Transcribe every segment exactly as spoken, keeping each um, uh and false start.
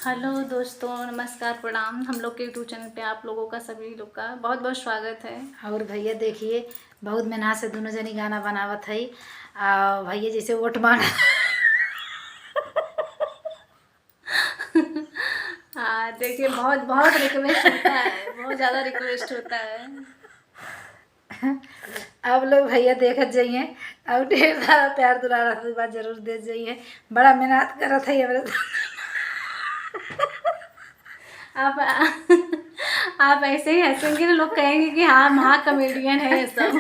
हेलो दोस्तों, नमस्कार, प्रणाम। हम लोग के YouTube चैनल पे आप लोगों का, सभी लोग का बहुत बहुत स्वागत है। और भैया देखिए, बहुत मेहनत से दोनों जनी गाना बनावत है। आ भैया जैसे वोट मांग हाँ, देखिए, बहुत बहुत रिक्वेस्ट होता है, बहुत ज़्यादा रिक्वेस्ट होता है। आप लोग भैया देखत जाइए और ढेर सारा प्यार दुलार आशीर्वाद जरूर देत जाइए। बड़ा मेहनत करत है हमरे। आप आप ऐसे ही हंसेंगे ना, लोग कहेंगे कि हाँ, महा कॉमेडियन है ये सब।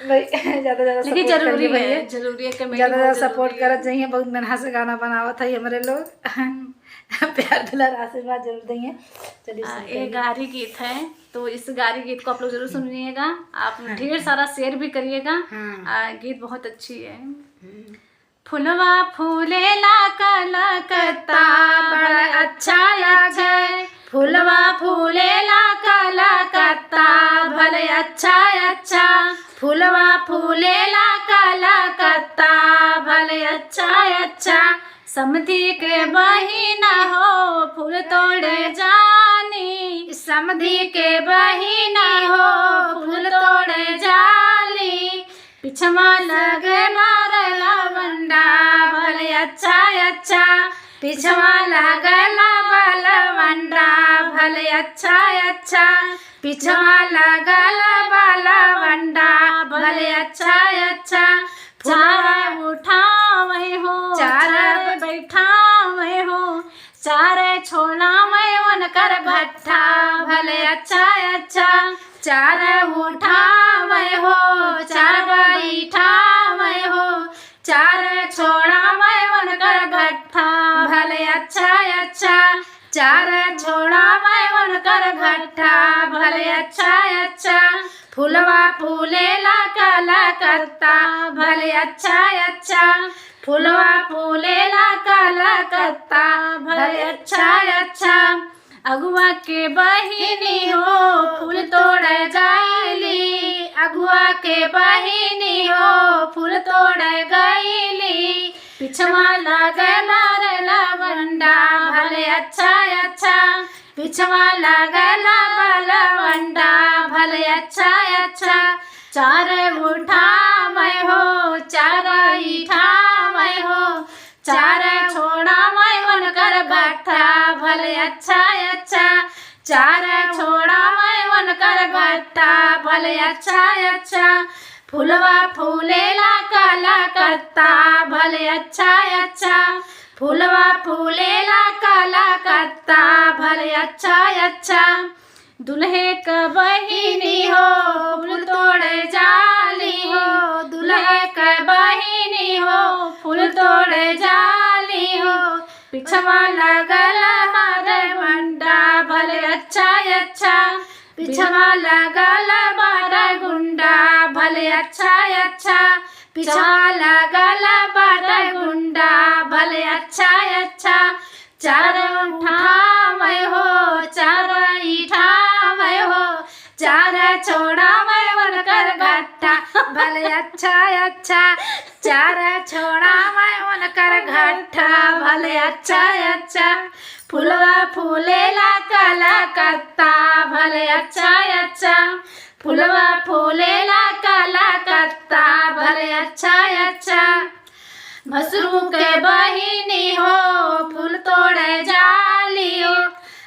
भाई, ज्यादा ज्यादा लेकिन support जरूरी करिए है, भैया। जरूरी है, comedy ज्यादा बहुत ज्यादा support जरूरी है। करत जाइए, बहुत मेहनत से गाना बनावत है हमरे लोग। प्यार दुलार आशीर्वाद जरूर देइए। चलिए आ, सुनते ये हैं। गारी गीत है, तो इस गारी गीत को आप लोग जरूर सुनिएगा। आप हाँ। ढेर सारा share भी करिएगा। हाँ। आ, गीत बहुत अच्छी है। हम्म। फुलवा फूलेला कलकत्ता, बड़ा अच्छा लागे। फुलवा फूलेला कलकत्ता, भले अच्छा अच्छा। फुलवा फूलेला कलकत्ता, भले अच्छा अच्छा। समधी के बहिन हो, फूल तोड़े जाली। समधी के बहिन हो, फूल तोड़े जाली। पिछवा लगे मारे लवंडा, भले अच्छा अच्छा। पिछवा लगे बलवंडा, भले अच्छा अच्छा। पिछवा लगे बलवंडा, भले अच्छा अच्छा। चार उठावे हो, चार चार बैठावे हो, चार छोड़ावे उनकर भट्ठा, भले अच्छा अच्छा। चार उठावे हो, चार बैठावे हो, चार छोड़ावे उनकर भट्ठा, भले अच्छा अच्छा। चार छोड़ावे उनकर भट्ठा, भले अच्छा अच्छा। फुलवा फूलेला कलकत्ता, भले अच्छा अच्छा। फुलवा फूलेला कलकत्ता, भले अच्छा अच्छा। अगुआ के बहिनी हो, फूल तोड़े गईली। अगुआ के बहिनी हो, फूल तोड़े गईली। पिछवा लगे मारे लवंडा, भले अच्छा अच्छा। पिछवा लगे बलवंडा, भले अच्छा अच्छा। चार उठावे हो, चार इठावे हो, चार छोड़ावे उनकर भट्ठा, भले अच्छा अच्छा। चार छोड़ावे उनकर भट्ठा, भले अच्छा अच्छा। फुलवा फूलेला कलकत्ता, भले अच्छा अच्छा। फुलवा फूलेला कलकत्ता, भले अच्छा अच्छा। दुल्हे क बहिनी हो, फूल तोड़े जाली हो। दुल्हे क बहिनी हो, फूल तोड़े जाली हो। पिछवा लगल बाटे गुंडा, भले अच्छा अच्छा। पिछवा लगल बाटे गुंडा, भले अच्छा अच्छा। पिछवा लगल बाटे गुंडा, भले अच्छा अच्छा। चार उठावे हो, चार इठावे हो, चार छोड़ावे उनकर घट्ठा, भले अच्छा अच्छा। चार छोड़ावे उनकर घट्ठा, भले अच्छा अच्छा। फुलवा फूलेला कलकत्ता, भले अच्छा अच्छा। फुलवा फूलेला कलकत्ता, भले अच्छा अच्छा। भसरू के बहिनी हो, फूल तोड़े जाली हो।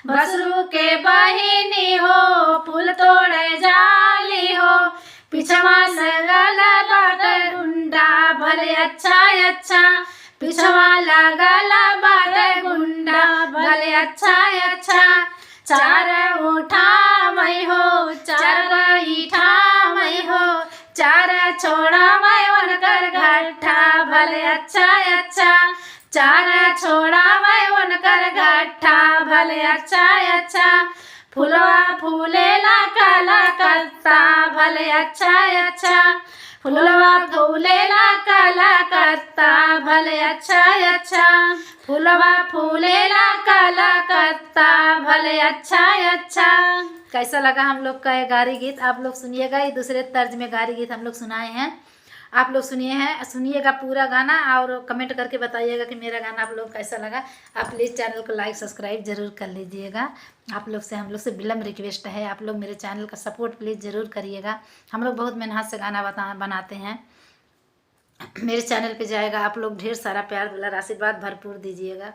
भसरू के बहिनी हो, फूल तोड़े जाली हो। पिछवा लगल बाटे गुंडा, भले अच्छा अच्छा। पिछवा लगल बाटे गुंडा, भले अच्छा अच्छा। चार उठावे हो, चार बैठावे हो, चार छोड़ावे उनकर घट्ठा, भले अच्छा अच्छा। चार छोड़ावे उनकर घट्ठा, भले अच्छा अच्छा। फुलवा फूलेला कलकत्ता, भले अच्छा अच्छा। फुलवा फूलेला कलकत्ता, भले अच्छा अच्छा। फुलवा फूलेला कलकत्ता, भले अच्छा अच्छा। कैसा लगा हम लोग का ये गारी गीत? आप लोग सुनिएगा, ये दूसरे तर्ज में गारी गीत हम लोग सुनाए हैं। आप लोग सुनिए हैं, सुनिएगा पूरा गाना और comment करके बताइएगा कि मेरा गाना आप लोग कैसा लगा। आप please channel को like subscribe जरूर कर लीजिएगा। आप लोग से, हम लोग से विनम्र request है, आप लोग मेरे channel का support please जरूर करिएगा। हम लोग बहुत मेहनत से गाना बता, बनाते हैं। मेरे channel पे जाएगा, आप लोग ढेर सारा प्यार, दुलार, आशीर्वाद भरपूर दीजिएगा।